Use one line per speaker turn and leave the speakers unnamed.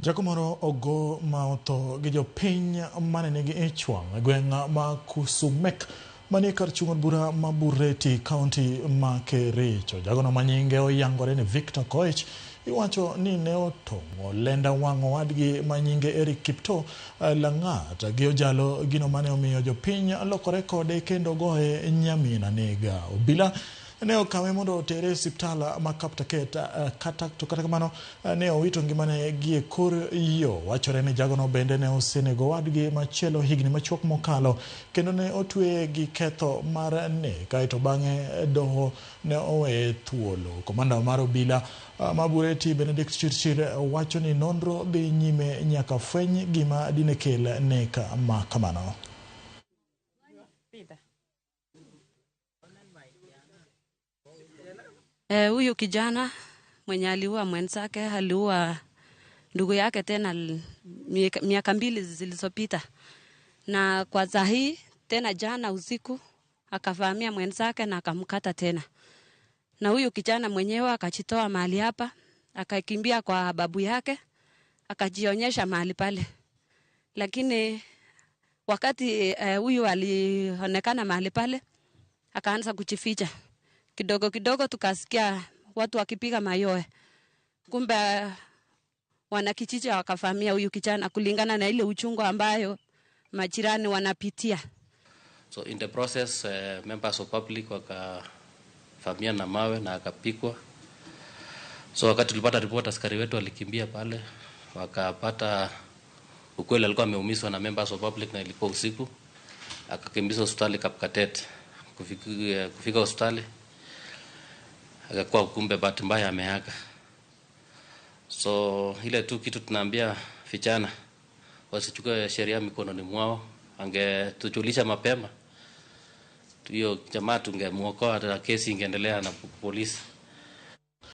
Jago moro ogo ma otho gi jopiny mane nigi ich wang' e gweng' ma Kusumek manie kar chung' od bura ma Bureti, kaunti ma Kericho. Jagono ma nyinge oyangore ni Victor Koech iwacho ni ne otong'o lenda wang' owadgi ma nyinge Eric Kiptoo Lang'at gi ojalo gino mane omiyo jopiny lokore kode kendo goye nyamin anega. Obila ne okawe mondo otere e osiptal ma Kaptaket kata to kata kamano ne owito ngimane gi e kor yo. Wachore ni jagono bende ne osenego owadgi machielo higni machuok mokalo kendo ne otweye gi ketho mar nek kaeto bang'e doho ne oweye thuolo. Komanda mar obila ma Bureti Benedict Chirchir wacho ni nonro dhi nyime nyaka fweny gima dine kel nek ma kamano.
Huyu kijana mwenye aliua mwenzake aliua ndugu yake tena miaka 2 zilizopita, na kwa saa hii tena jana usiku akavamia mwenzake na akamkata tena, na huyu kijana mwenyewe akajitoa mahali hapa akakimbia kwa babu yake akajionyesha mahali pale, lakini wakati huyu alionekana mahali pale akaanza kujificha kidogo kidogo, tukasikia watu wakipiga mayowe, kumbe wanakijiji wakavamia huyu kijana kulingana na ile uchungu ambayo majirani wanapitia.
So in the process, members of public wakavamia na mawe na akapikwa. So wakati tulipata report, askari wetu walikimbia pale, wakapata ukweli alikuwa ameumizwa na members of public na ilikuwa usiku. Akakimbizwa hospitali Kapkatet. Kufika hospitali akakuwa kumbe bahati mbaya ameaga. So ile tu kitu tunaambia vijana wasichukue sheria mikononi mwao, angetujulisha mapema hiyo jamaa tungemuokoa, hata kesi ingeendelea na polisi.